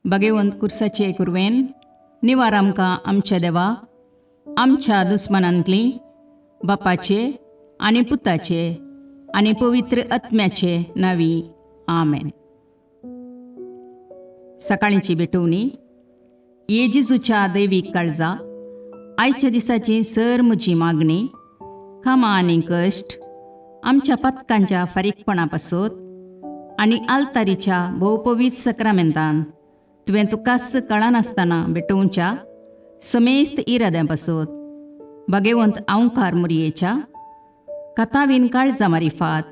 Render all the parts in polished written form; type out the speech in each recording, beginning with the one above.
भगेवंत कुर्साचे कुरवेन निवार आमकां आमच्या देवा, आमच्या दुस्मानांतली, बापाचे आनी पुताचे आनी पवित्र आत्म्याचे नावी, आमेन. सकाळींची भेटवणी. ये जेजूच्या दैवीक काळजा, आयच्या दिसाची सर म्हजी मागणी, कामां आनी कश्ट, आमच्या पातकांच्या फारीकपणा पासत आनी आल्तारीच्या भोवपवीत सक्रामेंतान तुवें तुकाच कळनासतना भेटोवच्या समेस्त इराद्यां पासत, भगेवंत आंवकार मुरयेच्या कथावीन काळजा मारिफात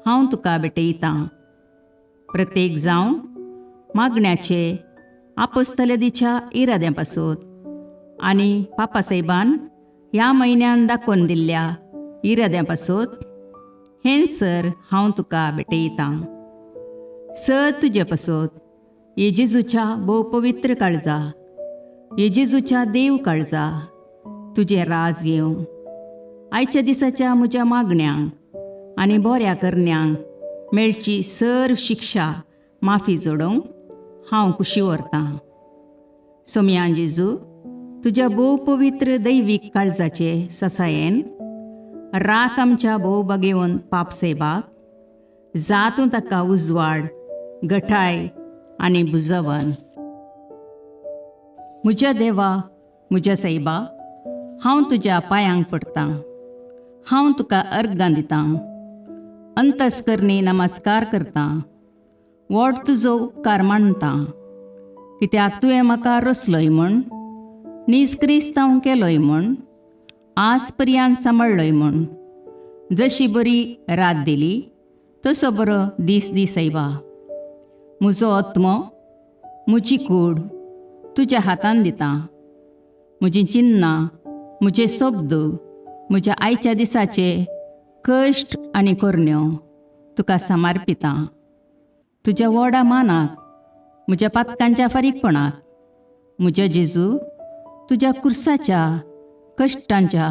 हांव तुका भेटयतां. प्रत्येक जावं मागण्याचे आपोस्तलदीच्या इराद्यां पासत आनी पापासाहेबान ह्या म्हयन्यान दाखोवन दिल्ल्या इराद्यां पासत हें सर हांव तुका भेटयतां. सर तुजे पासत, ये जेजूच्या भोव पवित्र काळजा, ये जेजूच्या देव काळजा, तुजें राज येवं. आयच्या दिसाच्या म्हज्या मागण्यांक आनी बऱ्या करण्यांक मेळची सर शिक्षा माफी जोडोवंक हांव खुशी व्हरतां. सोमयान जेजू, तुज्या भोव पवित्र दैवीक काळजाचे ससायेन राख आमच्या भोव बागेवन पाप सेबाक, जातूं ताका उजवाड, गठाय आनी बुजवन. म्हज्या देवा, म्हज्या सायबा, हांव तुज्या पांयांक पडटां. हांव तुका अर्गां दितां, अंतस्करणी नमस्कार करतां, व्हड तुजो उपकार मानतां, कित्याक तुवें म्हाका रचलोय म्हूण, नीज क्रिस्तांव केलोय म्हूण, आज पर्यंत सांबाळ्ळोय म्हूण. जशी बरी रात दिली तसो बरो दीस दी सायबा. म्हजो आत्मो, म्हजी कूड तुज्या हातान दितां. म्हजीं चिन्नां, म्हजे शब्द, म्हज्या आयच्या दिसाचे कश्ट आनी करण्यो तुका समर्पितां. तुज्या व्हडा मानाक, म्हज्या पातकांच्या फारीकपणाक, म्हज्या जेजू, तुज्या कुर्साच्या कश्टांच्या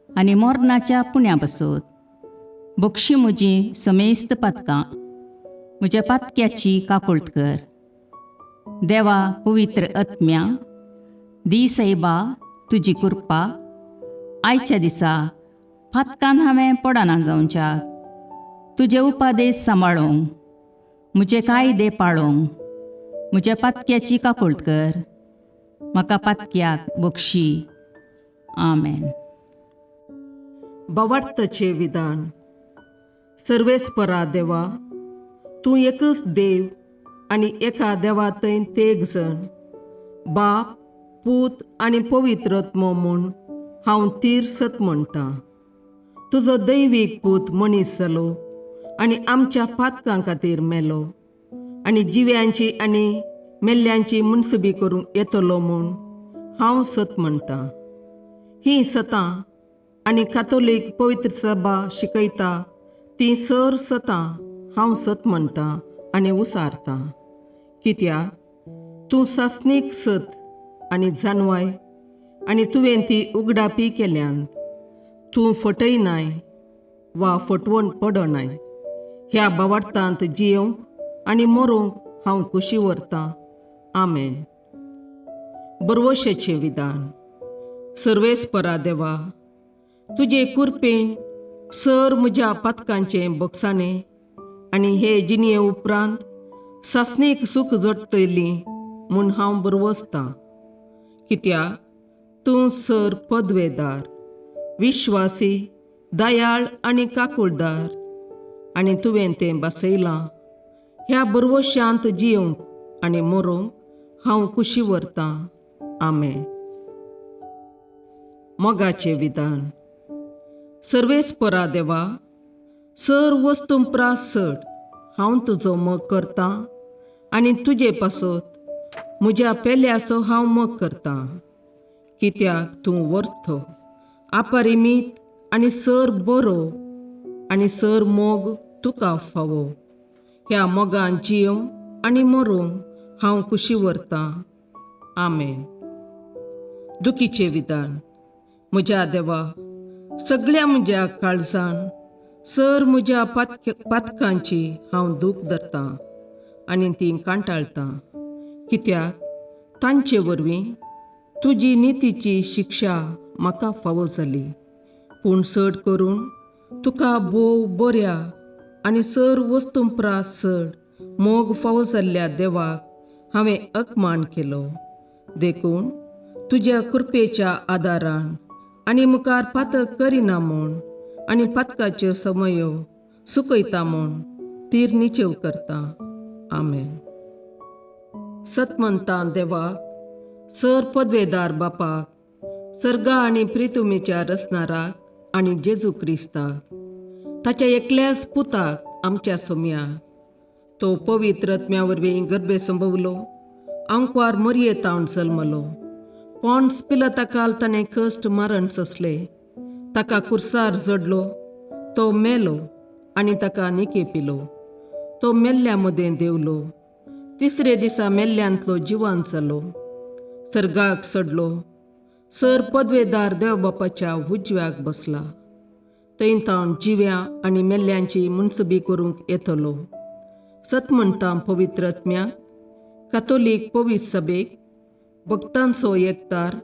आनी मरणाच्या पुण्या पासत बक्षी म्हजी समेस्त पातकां. म्हज्या पातक्याची काकुळट कर. देवा, पवित्र आत्म्या, दी सायबा तुजी कृपा. आयच्या दिसा पातकान हांवें पडना जावच्याक, तुजे उपादेश सांबाळूंक, म्हजे कायदे पाळूंक म्हज्या पातक्याची काकुळट कर. म्हाका पातक्याक बक्षी. आमेन. भावार्थाचें विधान. सर्वेस्परा देवा, तूं एकच देव आनी एका देवा थंय तेग जण, बाप, पूत आनी पवित्र आत्मो म्हूण हांव तीर सत म्हणटां. तुजो दैवीक पूत मनीस जालो आनी आमच्या पातकां खातीर मेलो आनी जिव्यांची आनी मेल्ल्यांची मुनसुबी करूंक येतलो म्हूण हांव सत म्हणटां. हीं सतां आनी कातोलीक पवित्र सभा शिकयता तीं सर सतां हांव सत म्हणटां आनी उसारतां, कित्याक तूं सासणीक सत आनी जानवाय आनी तुवें ती उगडापी केल्यान. तूं फटयनाय वा फटवण पडनाय. ह्या भावार्थांत जियोवंक आनी मरूंक हांव खुशी व्हरतां. आमेन. बरवशेचें विधान. सर्वेस्परा देवा, तुजे कुरपेन सर म्हज्या पातकांचें बक्षाणें आनी हे जिणये उपरांत सासणीक सूख जोडटली म्हूण हांव बरवसतां, कित्याक तूं सर पदवेदार, विश्वासी, दयाळ आनी काकुळदार आनी तुवें तें बसयलां. ह्या बरवशांत जियोवंक आनी मरोंक हांव खुशी व्हरतां. आमेन. मोगाचें विधान. सर्वेस्परा देवा, सर वस्तूं प्रास चड हांव तुजो मोग करतां आनी तुजे पासत म्हज्या पेल्याचो हांव मोग करतां, कित्याक तूं वर्थ, अपरिमीत आनी सर बरो आनी सर मोग तुका फावो. ह्या मोगान जियोवंक आनी मरोंक हांव खुशी व्हरतां. आमेन. दुखीचें विधान. म्हज्या देवा, सगळ्या म्हज्या काळजान सर म्हज्या पातकांची हांव दूख धरतां आनी ती कांटाळटां. कित्याक तांचे वरवीं तुजी नितीची शिक्षा म्हाका फावो जाली. पूण चड करून तुका भोव बऱ्या आनी सर वस्तूं प्रास चड मोग फावो जाल्ल्या देवाक हांवें अपमान केलो. देखून तुज्या कृपेच्या आदारान आनी मुखार पातक करिना म्हूण आनी पातकाच्यो समयो सुकयता म्हूण तीर निचेव करता. आमेन. सतमंता देवाक, सर पदवेदार बापाक, सर्गा आनी प्रितुमेच्या रचणाराक आनी जेजू क्रिस्ताक, ताच्या एकल्याच पुताक आमच्या सोम्याक, तो पवित्र आत्म्या वरवीं गर्भे संभवलो, आंकवार मरये तावन जल्मलो, पॉन्स पिलताकाल ताणें कश्ट मारण सोंसले, ताका कुर्सार जडलो, तो मेलो आनी ताका निके पिलो, तो मेल्ल्या मदें देंवलो, तिसरे दिसा मेल्ल्यांतलो जिवान जालो, सर्गाक सडलो, सर पदवेदार देवबापाच्या उजव्याक बसला, थंय तावन जिव्या आनी मेल्ल्यांची मुनसबी करूंक येतलो. सत म्हणटा पवित्र आत्म्याक, कातोलीक पवित्र सभेक, भक्तांचो एकतार,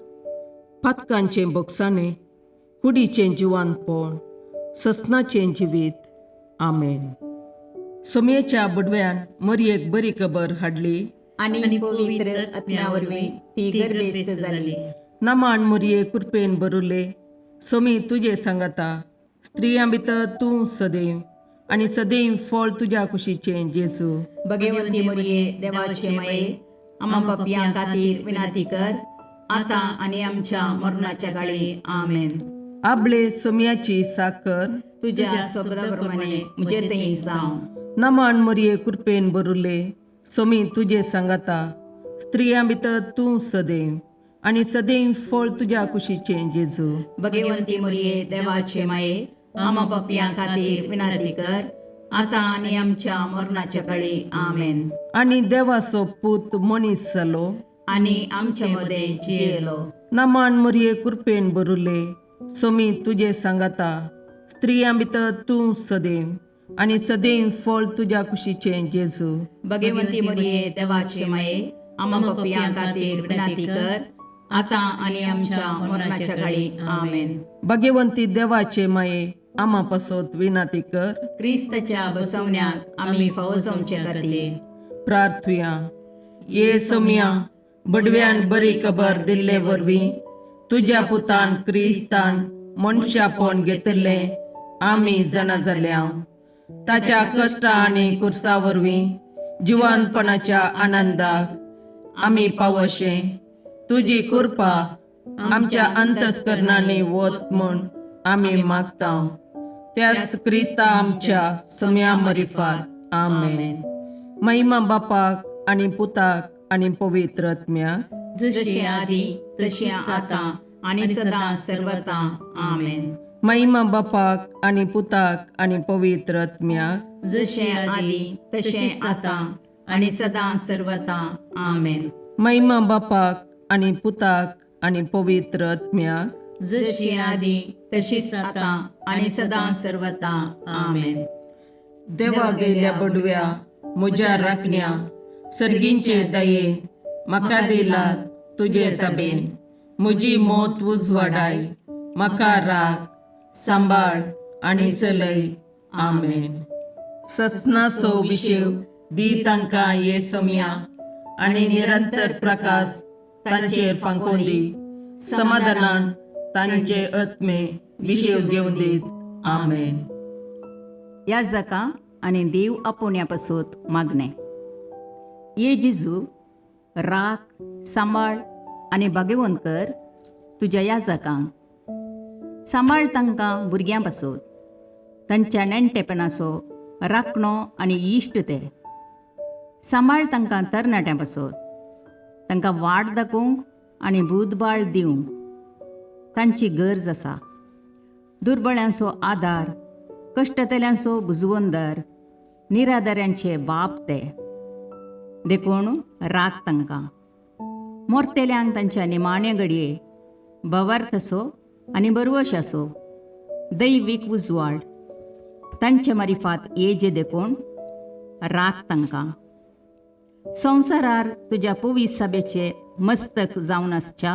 पातकांचें बोगसाणें, कुडीचें जिवानपण, ससनाचें जिवीत. आमेन. सोमयेच्या बुडव्यान मरयेक बरी खबर हाडली आनी पवित्र आत्म्या वरवीं ती गर्भेस्त जाली. नमान मुरये कृपेन बरुले, सोमी तुजे सांगाता, स्त्रियां भितर तूं सदैव आनी सदैव फळ तुज्या कुशीचें जेजू. भगवंती मरिये, देवाचे माये, आमा पापयां खातीर विनंती कर, आतां आनी आमच्या मरणाच्या काळी. आमेन. आबळे सोमयाची साकर तुज्या शब्दा प्रमाणे म्हजे थंय जावं. नमान मुरये कृपेन बरुले, सोमी तुजे सांगाता, स्त्रियां भितर तूं सदैव आनी सदैव फळ तुज्या कुशीचें जेजू. भगवंती मरिये, देवाचे माये, आमा पापयां खातीर विनंती कर, आतां आनी आमच्या मरणाच्या काळी. आमेन. आनी देवाचो पूत मनीस जालो आनी आमच्या मदें जियेलो. नमान मुरये कृपेन बरुले, सोमी तुजे सांगाता, स्त्रियां भितर तूं सदैव आनी सदैव फळ तुज्या कुशीचें जेजू. भगवंती मरिये, देवाचे माये, आमा पापयां खातीर विनंती कर, आतां आनी आमच्या मरणाच्या काळी. आमेन. भगवंती देवाचे माये, आमा पासत विनंती कर. क्रिस्ताच्या बसवण्याक आमी फावो जावचे खातीर. प्रार्थुया. ये सोम्या, बडव्यान बरी खबर दिल्ले वरवीं तुज्या पुतान क्रिस्तान मनशापण घेतिल्लें आमी जाणा जाल्या. ताच्या कश्टा आनी कुर्सा वरवीं जिवनपणाच्या आनंदाक आमी पावशे तुजी कृपा आमच्या अंतस्करणांनी वत म्हूण आमी मागता, त्याच क्रिस्ता आमच्या सम्या मरिफात. आमेन. महिमा बापाक आनी पुताक आनी पवित्र आत्म्याक, जशी आदी तशी आतां आनी सदां सर्वता. आमेन. महिमा बापाक आनी पुताक आनी पवित्र आत्म्याक, जशें आदी तशें आतां आनी सदां सर्वता. आमेन. महिमा बापाक आनी पुताक आनी पवित्र आत्म्याक, जशी आदी तशीच आतां आनी सदां सर्वता. आमेन. देवा गेल्या बडव्या म्हज्या राखण्या, सर्गींचे दयेन म्हाका दिला तुजे तबेन, म्हजी मोत उजवाडाय, म्हाका राख, सांबाळ आनी चलय. आमेन. ससनाचो विशेव दी तांकां ये सम्या आनी निरंतर प्रकाश तांचेर फांकोवन दी, समाधानान तांचे आत्मे विशेव घेवन दीत. आमेन. ह्या जाका आनी देव आपोवण्या पासत मागणें. ये जेजू, राख, सांबाळ आनी भाग्यवंत कर तुज्या ह्या जाकांक. सांबाळ तांकां भुरग्यां पासत, तांच्या नेणटेपणाचो राखणो आनी इश्ट ते. सांबाळ तांकां तरणाट्यां पासत, तांकां वाट दाखोवंक आनी बुदबाळ दिवंक तांची गरज आसा. दुर्बळ्यांचो आदार, कश्टतल्यांचो बुजवंदर, निराधाऱ्यांचे बाप ते. देखून राख तांकां. मोरतेल्यांक तांच्या निमाण्या घडये भवार्थ आसो आनी बरवश आसो, दैवीक उजवाड तांचे मारिफात येजे, देखून राख तांकां. संवसारार तुज्या पवित्र सभेचे मस्तक जावन आसच्या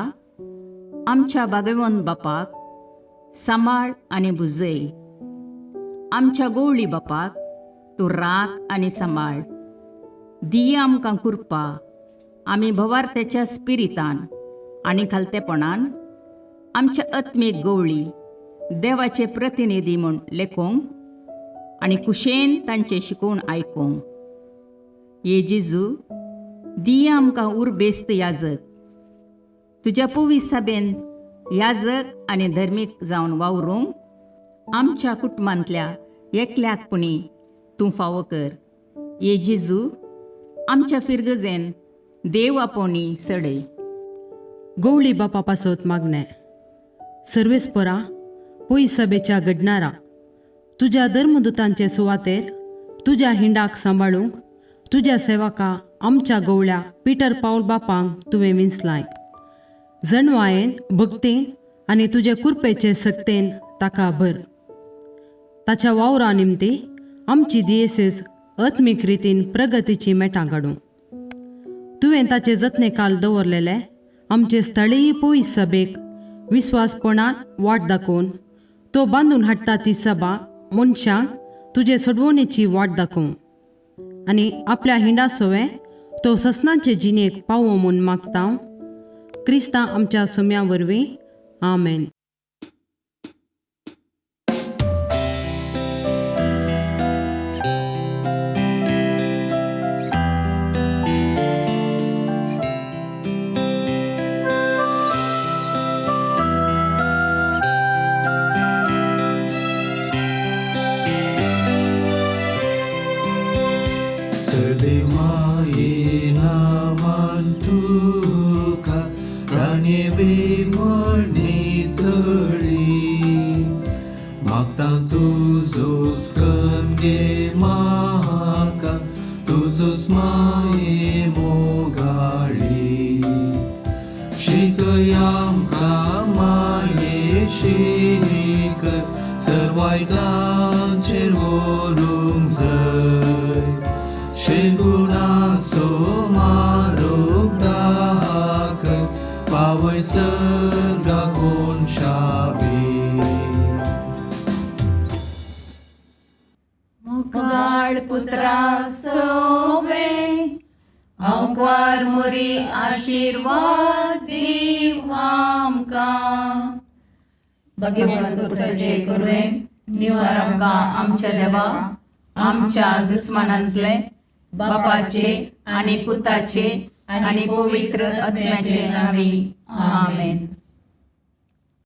आमच्या भागवंत बापाक सांबाळ आनी भुजय. आमच्या गोवळी बापाक तूं राख आनी सांबाळ. दिया आमकां कृपा आमी भवार्थ्याच्या स्पिरितान आनी खालतेपणान आमच्या आत्मीक गवळी देवाचे प्रतिनिधी म्हूण लेखूंक आनी कुशेन तांचें शिकोवन आयकूंक. ये जेजू, दिया आमकां उर्बेस्त याजक, तुज्या पवित्र सभेन याजक आनी धर्मीक जावन वावरूंक आमच्या कुटुंबांतल्या एकल्याक पुणी तूं फावो कर. ये जेजू, आमच्या फिरगजेन देव आपोवणी सडय. गवळी बापा पासत मागणें. सर्वेस्परा पय सभेच्या घडणारा तुज्या धर्मदुतांचे सुवातेर तुज्या हिंडाक सांबाळूंक तुज्या सेवका आमच्या गवळ्या पिटर पावल बापांक तुवें विंचलाय. जणवायेन भक्तीन आनी तुजे कुरपेचे सक्तेन ताका भर. ताच्या वावरा निमती आमची दियेसेस आत्मीक रितीन प्रगतीची मेटां काडूं. तुवें ताचे जतने काल दवरलेले आमचे स्थळीय पयस सभेक विस्वासपणान वाट दाखोवन तो बांदून हाडटा ती सभा मनशांक तुजे सोडवणेची वाट दाखोवं आनी आपल्या हिंडा सोवें तो ससनाचे जिणेक पावो म्हूण मागता क्रिस्ता आमच्या सोम्या वरवीं. आमेन. सदेमाये नामान तुका राणे बेवणी तळी मागता तुजो स्कन गे म्हाका तुजोच माये मोगाळी शिकय आमकां माये शिक सर्वायटांचेर व्हरूंक जाय शेगुणाचो मारूंक दाखय पावय सर्गा कोनशाबी. मोगाळ पुत्रा सोवे हांवकार मोरी आशिर्वाद दीव आमकां. भगवंत कुसाचे कुरवेन निवार आमकां आमच्या देवा आमच्या दुस्मानांतले बापाचे आनी पुताचे आनी पवित्र आत्म्याचे नांवी. आमेन.